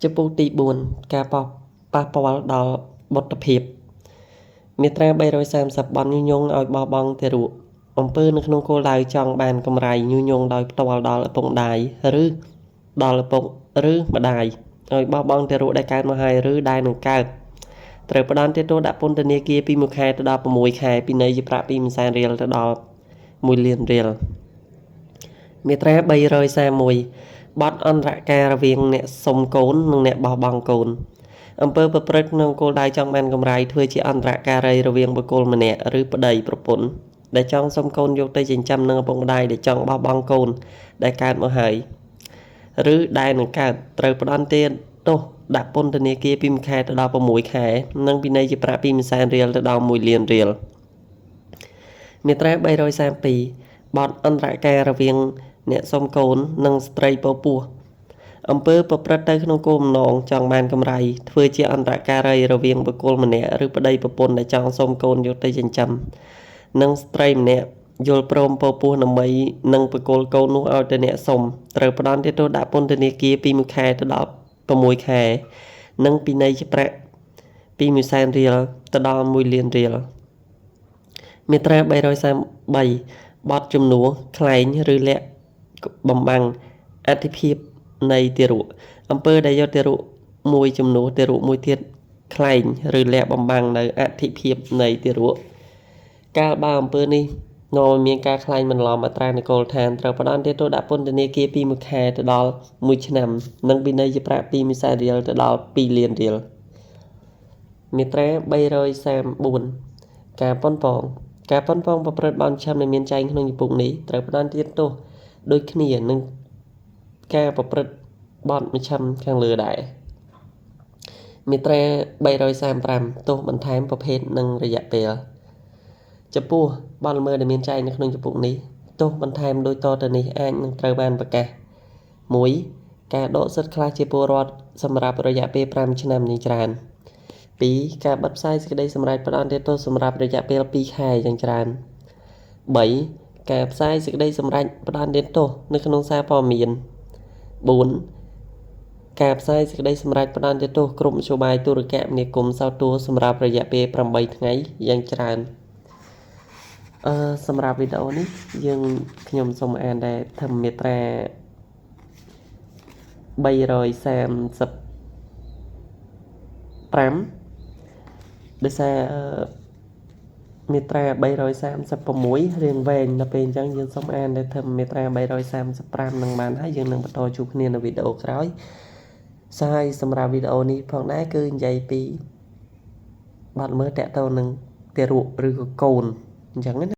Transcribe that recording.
ចំពោះទី4ការប៉ះប៉ះពាល់ដល់បុត្រភាពមាត្រា330បទញុះញង់ឲ្យបោះបង់ទារកអំពើនៅក្នុងគោលដៅចង់បានកម្រៃញុះញង់ដោយផ្ទាល់ដល់ឪពុកម្ដាយឬដល់ឪពុកឬម្ដាយឲ្យបោះបង់ទារកដែលកើតមកហើយឬដែលនឹងកើតត្រូវផ្ដន្ទាទោសដាក់ពន្ធនាគារពី1ខែទៅដល់6ខែពិន័យជាប្រាក់ពី1សែនរៀលទៅដល់1លានរៀលមាត្រា331បទអន្តរការរវាងអ្នកសុំកូននិងអ្នកបោះបង់កូនអំពើប្រព្រឹត្តក្នុងគោលដៅចង់បានកម្រៃធ្វើជាអន្តរការីរវាងបុគ្គលម្នាក់ឬប្តីប្រពន្ធដែលចង់សុំកូនយកទៅចិញ្ចឹមនិងឪពុកម្ដាយដែលចង់បោះបង់កូនដែលកើតមកហើយឬដែលនឹងកើតត្រូវផ្ដន្ទាទោសដាក់ពន្ធនាគារពី1ខែទៅដល់6ខែនិងពិន័យជាប្រាក់ពី1សែនរៀលទៅដល់1លានរៀលមាត្រា332បទអន្តរការរវាងអ្នកសុំកូននិងស្ត្រីពពោះអំពើប្រព្រឹត្តទៅក្នុងគោលបំណងចង់បានកម្រៃធ្វើជាអន្តរការីរវាងបុគ្គលម្នាក់ឬប្តីប្រពន្ធដែលចង់សុំកូនយកទៅចិញ្ចឹមនិងស្ត្រីម្នាក់យល់ព្រមពពោះដើម្បីនឹងប្រគល់កូននោះឲ្យទៅអ្នកសុំត្រូវផ្ដន្ទាទោសដាក់ពន្ធនាគារពី1ខែទៅដល់6ខែនិងពិន័យជាប្រាក់ពី1សែនរៀលទៅដល់1លានរៀលមាត្រា333បទជំនួសក្លែងឬលាក់បំបាំងអធិភាពនៃទារកអំពើដែលយកទារកមួយជំនួសទារកមួយទៀតក្លែងឬលាក់បំបាំងនៅអធិភាពនៃទារកកាលបើអំពើនេះនាំឲ្យមានការក្លែងបន្លំអត្រានុកូលដ្ឋានត្រូវផ្ដន្ទាទោសដាក់ពន្ធនាគារពី1ខែទៅដល់1ឆ្នាំនិងពិន័យជាប្រាក់ពី1សែនរៀលទៅដល់2លានរៀលមាត្រា334ការប៉ុនប៉ងការប៉ុនប៉ងប្រព្រឹត្តបទឆាំដែលមានចែងក្នុងជំពូកនេះត្រូវផ្ដន្ទាទោសដូចគ្នានឹងការប្រព្រឹត្តបទមជ្ឈិមខាងលើដែរមាត្រា335ទោសបន្ថែមប្រភេទនិងរយៈពេលចំពោះបទល្មើសដែលមានចែងនៅក្នុងជំពូកនេះទោសបន្ថែមដូចតទៅនេះអាចនឹងត្រូវបានប្រកាស1ការដកសិទ្ធិខ្លះជាពលរដ្ឋសម្រាប់រយៈពេល5ឆ្នាំយ៉ាងច្រើន2ការបិទផ្សាយសេចក្តីសម្រេចផ្ដន្ទាទោសសម្រាប់រយៈពេល2ខែយ៉ាងច្រើន3ការផ្សាយសេចក្តីសម្រេចផ្ដន្ទាទោសនៅក្នុងសារព័ត៌មាន4ការផ្សាយសេចក្តីសម្រេចផ្ដន្ទាទោសគ្រប់មធ្យោបាយទូរគមនាគមន៍សោតទស្សន៍សម្រាប់រយៈពេល8ថ្ងៃយ៉ាងច្រើនសម្រាប់វីដេអូនេះយើងខ្ញុំសូមអានដែរធម្មមាត្រា335ដោយសារមាត្រា336រៀងវែងដល់ពេលអញ្ចឹងយើងសូមអានតែធម្មមាត្រា335នឹងបានហើយយើងនឹងបន្តជួបគ្នានៅវីដេអូក្រោយហើយសម្រាប់វីដេអូនេះផងដែរគឺនិយាយពីបទល្មើសតាក់ទងនឹងទារកឬក៏កូនអញ្ចឹងណា។